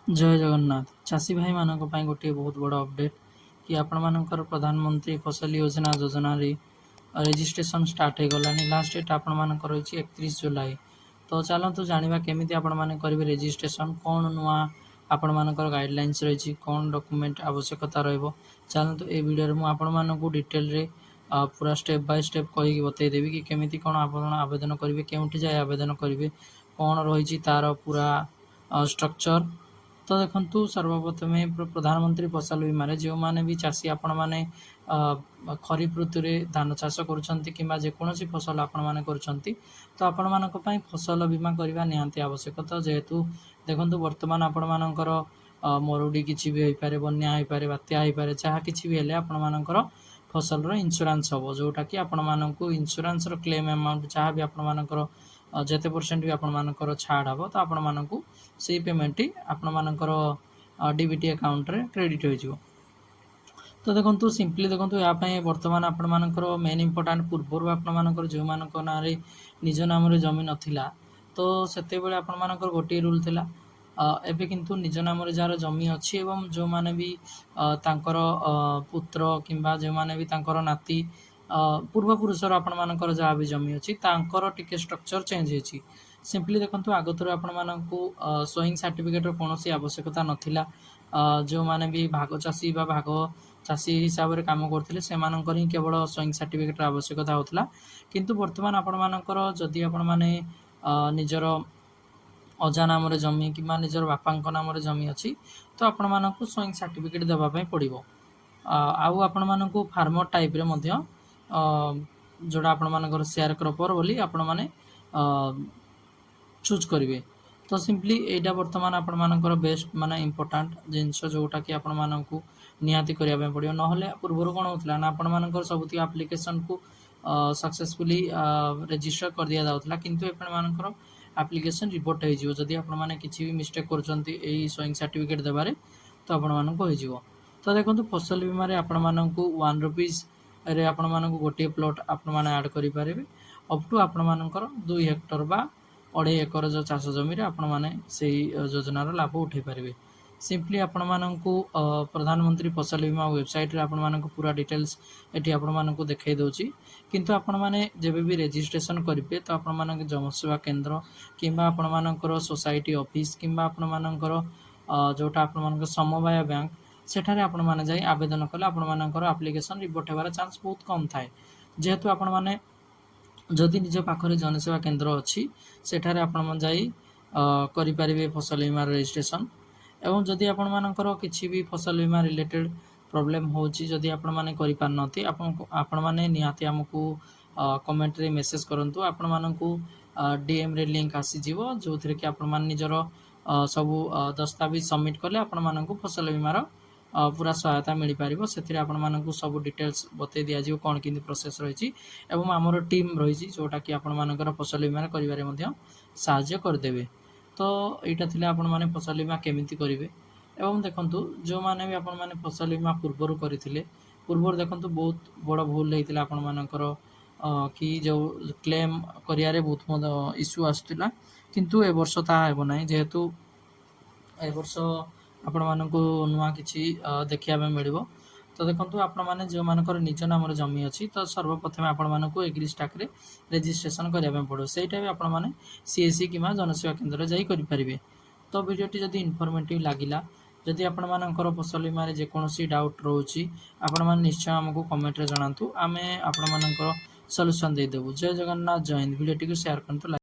ଜୟ ଜଗନ୍ନାଥ। ଚାଷୀ ଭାଇମାନଙ୍କ ପାଇଁ ଗୋଟିଏ ବହୁତ ବଡ଼ ଅପଡ଼େଟ୍ କି ଆପଣମାନଙ୍କର ପ୍ରଧାନମନ୍ତ୍ରୀ ଫସଲ ଯୋଜନା ଯୋଜନାରେ ରେଜିଷ୍ଟ୍ରେସନ୍ ଷ୍ଟାର୍ଟ ହୋଇଗଲାଣି। ଲାଷ୍ଟ ଡେଟ୍ ଆପଣମାନଙ୍କର ରହିଛି 31 ଜୁଲାଇ। ତ ଚାଲନ୍ତୁ ଜାଣିବା କେମିତି ଆପଣମାନେ କରିବେ ରେଜିଷ୍ଟ୍ରେସନ୍, କ'ଣ ନୂଆ ଆପଣମାନଙ୍କର ଗାଇଡ଼ଲାଇନ୍ସ ରହିଛି, କ'ଣ ଡକୁମେଣ୍ଟ ଆବଶ୍ୟକତା ରହିବ। ଚାଲନ୍ତୁ, ଏ ଭିଡ଼ିଓରେ ମୁଁ ଆପଣମାନଙ୍କୁ ଡିଟେଲରେ ପୁରା ଷ୍ଟେପ୍ ବାଇ ଷ୍ଟେପ୍ କହିକି ବତେଇଦେବି କି କେମିତି କ'ଣ ଆପଣ ଆବେଦନ କରିବେ, କେଉଁଠି ଯାଇ ଆବେଦନ କରିବେ, କ'ଣ ରହିଛି ତା'ର ପୁରା ଷ୍ଟ୍ରକ୍ଚର୍। ତ ଦେଖନ୍ତୁ, ସର୍ବପ୍ରଥମେ ପ୍ରଧାନମନ୍ତ୍ରୀ ଫସଲ ବୀମାରେ ଯେଉଁମାନେ ବି ଚାଷୀ ଆପଣମାନେ ଖରିଫ ଋତୁରେ ଧାନ ଚାଷ କରୁଛନ୍ତି କିମ୍ବା ଯେକୌଣସି ଫସଲ ଆପଣମାନେ କରୁଛନ୍ତି, ତ ଆପଣମାନଙ୍କ ପାଇଁ ଫସଲ ବୀମା କରିବା ନିହାତି ଆବଶ୍ୟକ। ତ ଯେହେତୁ ଦେଖନ୍ତୁ, ବର୍ତ୍ତମାନ ଆପଣମାନଙ୍କର ମରୁଡ଼ି କିଛି ବି ହୋଇପାରେ, ବନ୍ୟା ହୋଇପାରେ, ବାତ୍ୟା ହୋଇପାରେ, ଯାହା କିଛି ବି ହେଲେ ଆପଣମାନଙ୍କର ଫସଲର ଇନ୍ସୁରାନ୍ସ ହେବ, ଯେଉଁଟାକି ଆପଣମାନଙ୍କୁ ଇନ୍ସୁରାନ୍ସର କ୍ଲେମ୍ ଆମାଉଣ୍ଟ ଯାହା ବି ଆପଣମାନଙ୍କର ଯେତେ ପରସେଣ୍ଟ ବି ଆପଣମାନଙ୍କର ଛାଡ଼ ହେବ, ତ ଆପଣମାନଙ୍କୁ ସେଇ ପେମେଣ୍ଟଟି ଆପଣମାନଙ୍କର ଡିବିଟି ଆକାଉଣ୍ଟରେ କ୍ରେଡ଼ିଟ୍ ହୋଇଯିବ। ତ ଦେଖନ୍ତୁ, ସିମ୍ପଲି ଦେଖନ୍ତୁ, ଏହା ପାଇଁ ବର୍ତ୍ତମାନ ଆପଣମାନଙ୍କର ମେନ୍ ଇମ୍ପୋର୍ଟାଣ୍ଟ, ପୂର୍ବରୁ ଆପଣମାନଙ୍କର ଯେଉଁମାନଙ୍କ ନାଁରେ ନିଜ ନାମରେ ଜମି ନଥିଲା, ତ ସେତେବେଳେ ଆପଣମାନଙ୍କର ଗୋଟିଏ ରୁଲ୍ ଥିଲା। ଏବେ କିନ୍ତୁ ନିଜ ନାମରେ ଯାହାର ଜମି ଅଛି ଏବଂ ଯେଉଁମାନେ ବି ତାଙ୍କର ପୁତ୍ର କିମ୍ବା ଯେଉଁମାନେ ବି ତାଙ୍କର ନାତି, ପୂର୍ବପୁରୁଷର ଆପଣମାନଙ୍କର ଯାହା ବି ଜମି ଅଛି, ତାଙ୍କର ଟିକେ ଷ୍ଟ୍ରକ୍ଚର ଚେଞ୍ଜ ହେଇଛି। ସିମ୍ପଲି ଦେଖନ୍ତୁ, ଆଗରୁ ଆପଣମାନଙ୍କୁ ସୋଇଂ ସାର୍ଟିଫିକେଟ୍ର କୌଣସି ଆବଶ୍ୟକତା ନଥିଲା। ଯେଉଁମାନେ ବି ଭାଗ ଚାଷୀ ବା ଭାଗ ଚାଷୀ ହିସାବରେ କାମ କରୁଥିଲେ, ସେମାନଙ୍କର ହିଁ କେବଳ ସୋଇଂ ସାର୍ଟିଫିକେଟ୍ର ଆବଶ୍ୟକତା ହେଉଥିଲା। କିନ୍ତୁ ବର୍ତ୍ତମାନ ଆପଣମାନଙ୍କର ଯଦି ଆପଣମାନେ ନିଜର ଅଜା ନାମରେ ଜମି କିମ୍ବା ନିଜର ବାପାଙ୍କ ନାମରେ ଜମି ଅଛି, ତ ଆପଣମାନଙ୍କୁ ସୋଇଂ ସାର୍ଟିଫିକେଟ୍ ଦେବା ପାଇଁ ପଡ଼ିବ। ଆଉ ଆପଣମାନଙ୍କୁ ଫାର୍ମର ଟାଇପ୍ରେ ମଧ୍ୟ ଯେଉଁଟା ଆପଣମାନଙ୍କର ସେୟାର କ୍ରପର ବୋଲି ଆପଣମାନେ ଚୁଜ୍ କରିବେ। ତ ସିମ୍ପଲି ଏଇଟା ବର୍ତ୍ତମାନ ଆପଣମାନଙ୍କର ବେଷ୍ଟ, ମାନେ ଇମ୍ପୋର୍ଟାଣ୍ଟ ଜିନିଷ, ଯେଉଁଟାକି ଆପଣମାନଙ୍କୁ ନିହାତି କରିବା ପାଇଁ ପଡ଼ିବ। ନହେଲେ ପୂର୍ବରୁ କ'ଣ ହେଉଥିଲା ନା, ଆପଣମାନଙ୍କର ସବୁତିକ ଆପ୍ଲିକେସନକୁ ସକ୍ସେସଫୁଲି ରେଜିଷ୍ଟର କରିଦିଆଯାଉଥିଲା। କିନ୍ତୁ ଆପଣମାନଙ୍କର ଆପ୍ଲିକେସନ୍ ରିଭର୍ଟ ହେଇଯିବ ଯଦି ଆପଣମାନେ କିଛି ବି ମିଷ୍ଟେକ୍ କରୁଛନ୍ତି ଏଇ ସୋଇଂ ସାର୍ଟିଫିକେଟ୍ ଦେବାରେ, ତ ଆପଣମାନଙ୍କୁ ହେଇଯିବ। ତ ଦେଖନ୍ତୁ, ଫସଲ ବୀମାରେ ଆପଣମାନଙ୍କୁ 1 ରୁପିଜ୍ରେ ଆପଣମାନଙ୍କୁ ଗୋଟିଏ ପ୍ଲଟ୍ ଆପଣମାନେ ଆଡ଼୍ କରିପାରିବେ, ଅପ୍ ଟୁ ଆପଣମାନଙ୍କର 2 ହେକ୍ଟର ବା 2.5 ଏକର ଯେଉଁ ଚାଷ ଜମିରେ ଆପଣମାନେ ସେଇ ଯୋଜନାର ଲାଭ ଉଠାଇ ପାରିବେ। ସିମ୍ପଲି ଆପଣମାନଙ୍କୁ ପ୍ରଧାନମନ୍ତ୍ରୀ ଫସଲ ବୀମା ୱେବସାଇଟ୍ରେ ଆପଣମାନଙ୍କୁ ପୁରା ଡିଟେଲ୍ସ ଏଠି ଆପଣମାନଙ୍କୁ ଦେଖାଇ ଦେଉଛି। କିନ୍ତୁ ଆପଣମାନେ ଯେବେ ବି ରେଜିଷ୍ଟ୍ରେସନ୍ କରିବେ, ତ ଆପଣମାନଙ୍କ ଜନସେବା କେନ୍ଦ୍ର କିମ୍ବା ଆପଣମାନଙ୍କର ସୋସାଇଟି ଅଫିସ୍ କିମ୍ବା ଆପଣମାନଙ୍କର ଯେଉଁଟା ଆପଣମାନଙ୍କ ସମବାୟ ବ୍ୟାଙ୍କ, ସେଠାରେ ଆପଣମାନେ ଯାଇ ଆବେଦନ କଲେ ଆପଣମାନଙ୍କର ଆପ୍ଲିକେସନ୍ ରିଭର୍ଟ ହେବାର ଚାନ୍ସ ବହୁତ କମ୍ ଥାଏ। ଯେହେତୁ ଆପଣମାନେ ଯଦି ନିଜ ପାଖରେ ଜନସେବା କେନ୍ଦ୍ର ଅଛି, ସେଠାରେ ଆପଣମାନେ ଯାଇ କରିପାରିବେ ଫସଲ ବୀମାର ରେଜିଷ୍ଟ୍ରେସନ୍। ଏବଂ ଯଦି ଆପଣମାନଙ୍କର କିଛି ବି ଫସଲ ବୀମା ରିଲେଟେଡ଼୍ ପ୍ରୋବ୍ଲେମ୍ ହେଉଛି, ଯଦି ଆପଣମାନେ କରିପାରୁନାହାନ୍ତି, ଆପଣମାନେ ନିହାତି ଆମକୁ କମେଣ୍ଟରେ ମେସେଜ୍ କରନ୍ତୁ। ଆପଣମାନଙ୍କୁ ଡିଏମ୍ରେ ଲିଙ୍କ୍ ଆସିଯିବ, ଯେଉଁଥିରେ କି ଆପଣମାନେ ନିଜର ସବୁ ଦସ୍ତାବିଜ ସବମିଟ୍ କଲେ ଆପଣମାନଙ୍କୁ ଫସଲ ବୀମାର ପୁରା ସହାୟତା ମିଳିପାରିବ। ସେଥିରେ ଆପଣମାନଙ୍କୁ ସବୁ ଡିଟେଲ୍ସ ବତେଇ ଦିଆଯିବ, କ'ଣ କେମିତି ପ୍ରୋସେସ୍ ରହିଛି ଏବଂ ଆମର ଟିମ୍ ରହିଛି, ଯେଉଁଟାକି ଆପଣମାନଙ୍କର ଫସଲ ବୀମା କରିବାରେ ମଧ୍ୟ ସାହାଯ୍ୟ କରିଦେବେ। ତ ଏଇଟା ଥିଲା ଆପଣମାନେ ଫସଲ ବୀମା କେମିତି କରିବେ। ଏବଂ ଦେଖନ୍ତୁ, ଯେଉଁମାନେ ବି ଆପଣମାନେ ଫସଲ ବୀମା ପୂର୍ବରୁ କରିଥିଲେ, ପୂର୍ବରୁ ଦେଖନ୍ତୁ, ବହୁତ ବଡ଼ ଭୁଲ ହେଇଥିଲା ଆପଣମାନଙ୍କର କି ଯେଉଁ କ୍ଲେମ୍ କରିବାରେ ବହୁତ ମଧ୍ୟ ଇସ୍ୟୁ ଆସୁଥିଲା। କିନ୍ତୁ ଏ ବର୍ଷ ତାହା ହେବ ନାହିଁ, ଯେହେତୁ ଏ ବର୍ଷ ଆପଣମାନଙ୍କୁ ନୂଆ କିଛି ଦେଖିବା ପାଇଁ ମିଳିବ। ତ ଦେଖନ୍ତୁ, ଆପଣମାନେ ଯେଉଁମାନଙ୍କର ନିଜ ନାମରେ ଜମି ଅଛି, ତ ସର୍ବପ୍ରଥମେ ଆପଣମାନଙ୍କୁ ଏଗ୍ରିଷ୍ଟାକ୍ରେ ରେଜିଷ୍ଟ୍ରେସନ୍ କରିବା ପାଇଁ ପଡ଼ିବ। ସେଇଟା ବି ଆପଣମାନେ ସିଏସ୍ସି କିମ୍ବା ଜନସେବା କେନ୍ଦ୍ରରେ ଯାଇ କରିପାରିବେ। ତ ଭିଡ଼ିଓଟି ଯଦି ଇନଫର୍ମେଟିଭ୍ ଲାଗିଲା, ଯଦି ଆପଣମାନଙ୍କର ଫସଲ ବୀମାରେ ଯେକୌଣସି ଡାଉଟ୍ ରହୁଛି, ଆପଣମାନେ ନିଶ୍ଚୟ ଆମକୁ କମେଣ୍ଟରେ ଜଣାନ୍ତୁ। ଆମେ ଆପଣମାନଙ୍କର ସଲ୍ୟୁସନ୍ ଦେଇଦେବୁ। ଜୟ ଜଗନ୍ନାଥ, ଜୟ ହିନ୍ଦ। ଭିଡ଼ିଓଟିକୁ ସେୟାର କରନ୍ତୁ।